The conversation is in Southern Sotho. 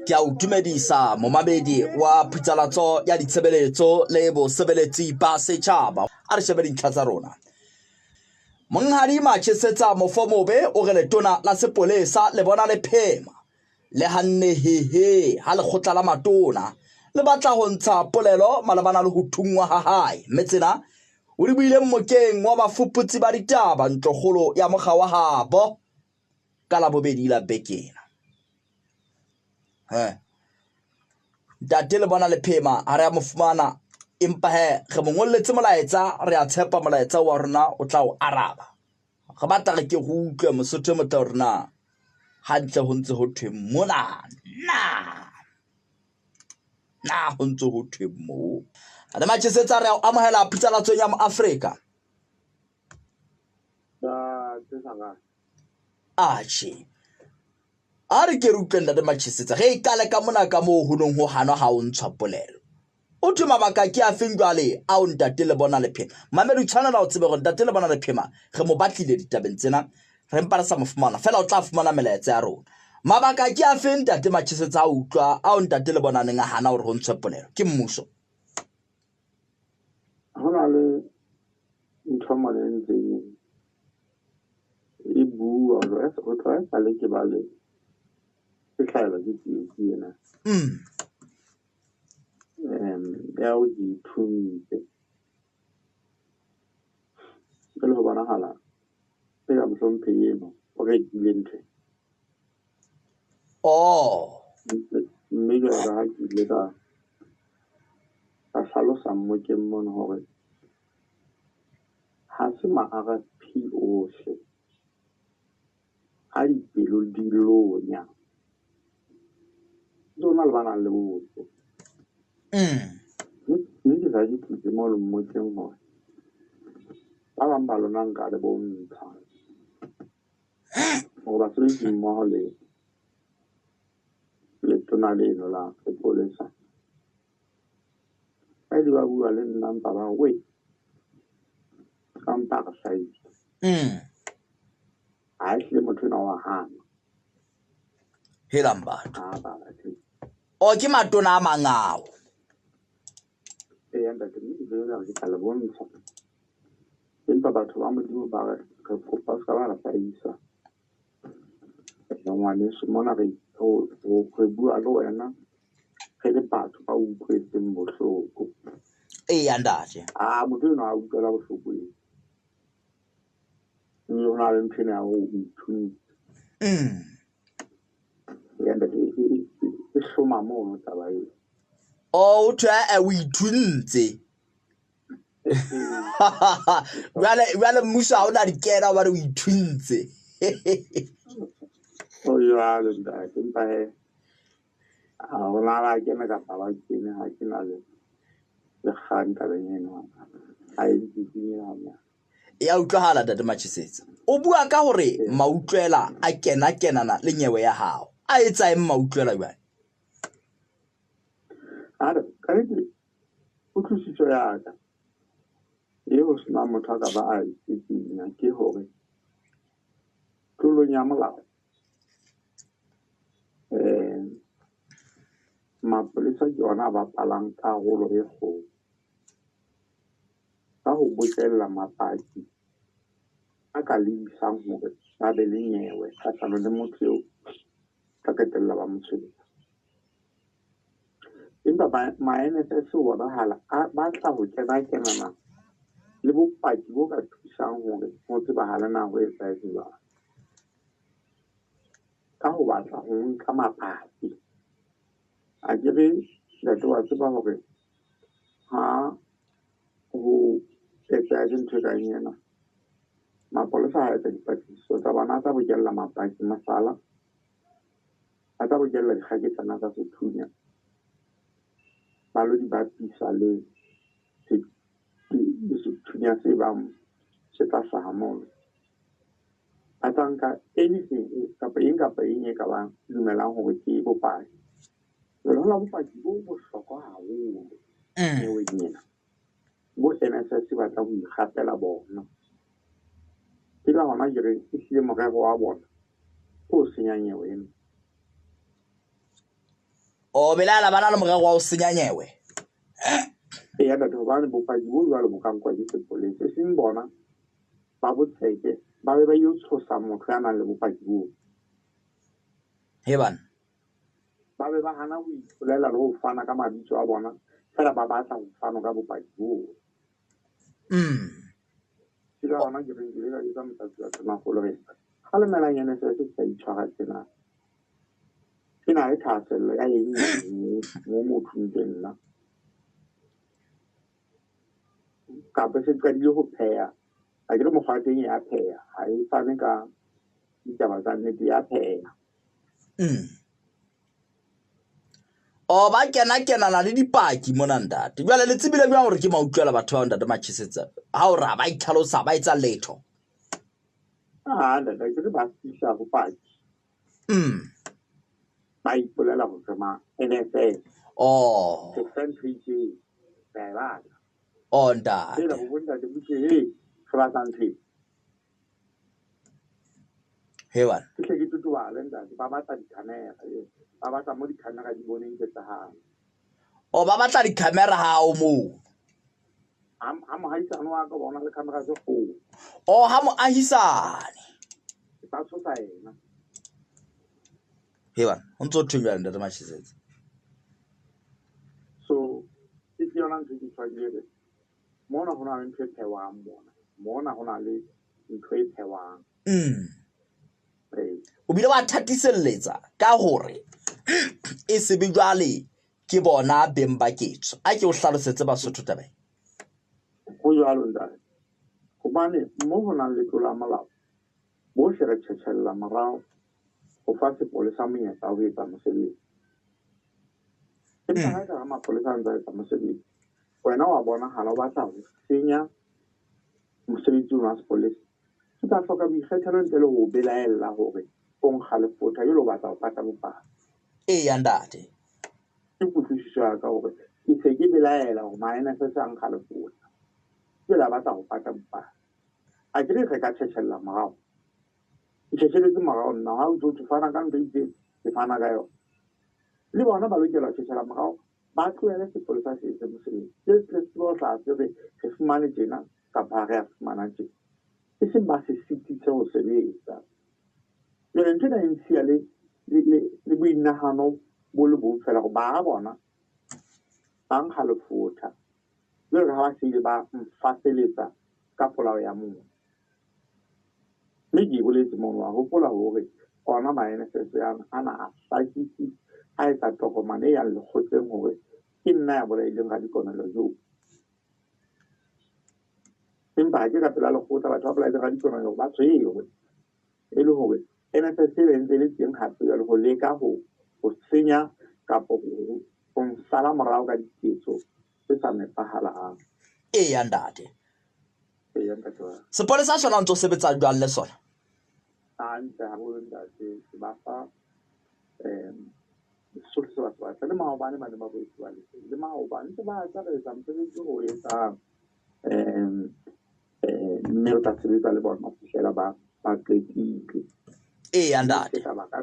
Ke a o dumedisa momamedi wa phutsalatso ya ditshebeletso le bosebeletsi ba setjhaba. A re shebe dintlha tsa rona. Monghadi Machesetsa Mofomobe o re letona la sepolesa le bona le phema le hanne hehe ha lekgotla la matona le batla ho ntsha polelo malebana le ho thunngwa ha hae mme tsena o di buile mmokeng wa bafuputsi ba ditaba ntlokgolo ya mokga wa habo ka Labobedi la beke ena. He. Ntate le bona lephema ha re a mo fumana empa he re mo ngolletse molaetsa re a tshepa molaetsa wa rona o tla o araba. Re batla re ke re utlwe Mosotho e motle hore na hantle ho ntse ho thwe mona na. Na ho ntse ho thwe mo. Re matjhesetsa re a o amohela phutsalatsong ya Moafrika. Atjhe, a re ke re utlwe ntate Matjhesetsa re e qale ka mona ka moo ho neng ho hanwa ha o ntshwa polelo. O thwe mabaka ke afeng jwale ao ntate Lebona Lephema? Mamedi o tshwanela o tsebe hore ntate Lebona Lephema re mo batlile ditabeng tsena re mpa re sa mo fumana feela o tla fumana melaetsa ya rona. Mabaka ke afeng ntate Matjhesetsa a utlwa ao ntate Lebona a neng a hana hore ho ntshwe polelo ke mmuso? Ho na le ntho mona e ntseng e bua ho tloha e sale ke ba le ke hlahelwa ke tsietsi ena. Ya hore ke ithuntse. Jwale ho bonahala eka mohlomphehi eno o rekile ntho ena. Oh. Mme jwalo ka ha ke ile ka ka hlalosa mmokeng mono hore ha se ma-R_P ohle a dipelo di lonya. Ntse ho na le ba nang le botho. Mme ke sa ke tlile mono mmokeng hore ba bang ba lona nka le bontsha hore basebetsi mmoho le letona leno la sepolesa ba ile ba bua le nna mpa ba re wei ka mpa re hlahisa. Ha ehlile motho enwa wa hana. Helang batho. Ha ba batle. O ke matona a mang ao. Eya ntate, mme ke jwetsa hore ke tla le bontsha. Empa batho ba Modimo ba re re kopa o ska ba ra hlahisa. Ngwaneso mona re re bua le wena re le batho ba utlwetseng bohloko. Eya ntate. Ah, motho enwa a utlwela bohloko eo. Mme ho na le ntho ena ya hore o ithuntse. Eya ntate, e hloma mono taba eo. Oh, o thwe eh, o ithuntse. Jwale jwale mmuso ha o na dikena hobane o ithuntse. O jwalo ntate, empa he ha hona ba kena kapa ba kene ha ke na le le kgang tabeng eno. Ha e ntsisinye hanyane. Ya utlwahala ntate Matjhesetsa. O bua ka hore mautlwela a kena kenana le nyewe ya hao. A etsa eng mautlwela jwale? Are ka nnete kutlwisiso ya ka eo senang motho a ka ba a tsitsinya ke hore tlolong ya molao mapolesa ke ona a bapalang karolo e kgolo ka ho bokella mapaki a ka lebisang hore ba be le nyewe kgahlano le motho eo ka qetella ba mo tshwere. Empa ma-N_S_S ho bonahala a batla ho kena-kenana le bopaki bo ka thusang hore ho tsebahale na ho etsahetse jwang. Ka ho batla ho nka mapaki. Akere ntate wa tseba hore ha ho etsahetse ntho e kang ena, mapolesa ha etsa dipatlisiso tsa bona a tla bokella mapaki mohlala, a tla bokella dikgaketsana tsa sethunya, ba lo di bapisa le sethunya se bang se tla hlaha mono. Ba tla nka anything kapa eng kapa eng e ka bang dumelang hore ke bopaki. Jwale ho na bopaki bo bohlokwa haholo nyeweng ena. Bo N_S_S ba tla ho ikgapela bona. Ke ka hona ke reng ehlile morero wa bona ke ho senya nyewe ena. O belaela ba na le morero wa ho senya nyewe? Eya ntate, hobane bopaki bo jwalo bo ka nkwa ke sepolesa, e seng bona ba botsheke ba be ba yo tshosa motho ya nang le bopaki boo. He bana. Ba be ba hana ho ipolela le ho fana ka mabitso a bona, feela ba batla ho fana ka bopaki boo. Ke ka hona ke reng ke ile ka jwetsa motlatsi wa Tonakgolo re kgalemelang NSS se sa itshwara tjena. Ke na le thahasello ya eng mo mothong ke nna. Kapa se qadile ho pheha, ha ke re mokgwa wa teng ya pheha, ha e fane ka ditaba tsa nnete ya pheha. O ba kena kenana le dipaki mona ntate. Jwale le tsebile jwang hore ke mautlwela batho bao ntate Machesetsa? Ha o ra ba itlhalosa ba etsa letho. Ah ntate ke re ba fihla bopaki. Ba ipolela hore ma NSS. Oh. Ke sa ntho e itseng. Ba e batla. Oh ntate. Tsela bo ntate botse he, re batla ntho e. He bana. Ke hle ke totobale ntate, ba batla di-camera, ba batla mo di-camera di boneng ketsahalo. O ba batla di-camera ha o moo? Ha mohaisane wa ka bona le camera tse kgolo. O ha moahisane. Ba tshosa yena. He bana, ho ntso thweng jwale ntate Machesetsa? So, ke yona ntho e ke tshwadile. Mona ho na le ntho e phehwang mona. Mona ho na le ntho e phehwang. O bile wa thatiselletsa ka hore e se be jwale ke bona beng ba ketso. A ke o hlalosetse Basotho taba e. Ho jwalo ntate. Hobane mo ho nang le tlola molao, bohle re tjhetjhella morao ho fa sepolesa monyetla wa ho etsa mosebetsi. Empa ha ekare mapolesa a ntse a etsa mosebetsi, wena wa bonahala o batla ho senya mosebetsi ona wa sepolesa. Ke tla hloka boikgethelo ntle le ho belaella hore o nkga lefotha jwale o batla ho pata bopaki. Eya ntate. Ke kutlwisiso ya ka hore ke se ke belaela hore ma NSS a nkga lefotha. Jwale a batla ho pata bopaki. A ke re re ka tjhetjhella morao. Ke tjhetjheletse morao nna ha o tlo fana ka ntho e itseng, ke fana ka yona. Le bona ba lokela ho tjhetjhela morao, ba tlohele sepolesa se etse mosebetsi. Se se tsebe ho hlaha se re re fumane tjena kapa ha re a fumana tjena. E seng ba se sitise ho sebetsa. Jwale ntho ena e ntshiya le boinahano bo le bong feela hore bara bona ba nkga lefotha. Jwale ka ha ba se ile ba mfaseletsa ka polao ya motho. Mme ke boletse mono wa hopola hore ona ma NSS ana a hlakisi a etsa tokomane e yang lekgotleng hore ke nna ya bolaileng Radikonelo joo. Empa ha ke ka pela lekgotla batho ba bolaileng Radikonelo ba tshwerwe. E le hore NSS e ntse e le teng hape jwale ho leka ho senya kapa ho nsala morao ka diketso tse sa nepahalang. Eya ntate. Sepolesa sona o ntso sebetsa jwang le sona? Hantle haholo ntate, ke ba fa sohle se ba se batlang. Le maobane ba ne ba boetse ba le teng. Le maobane ntse ba tla re etsa mosebetsi o etsang. Mme re tla sebetsa le bona ho fihlela ba qetile. Eya ntate. Ba ka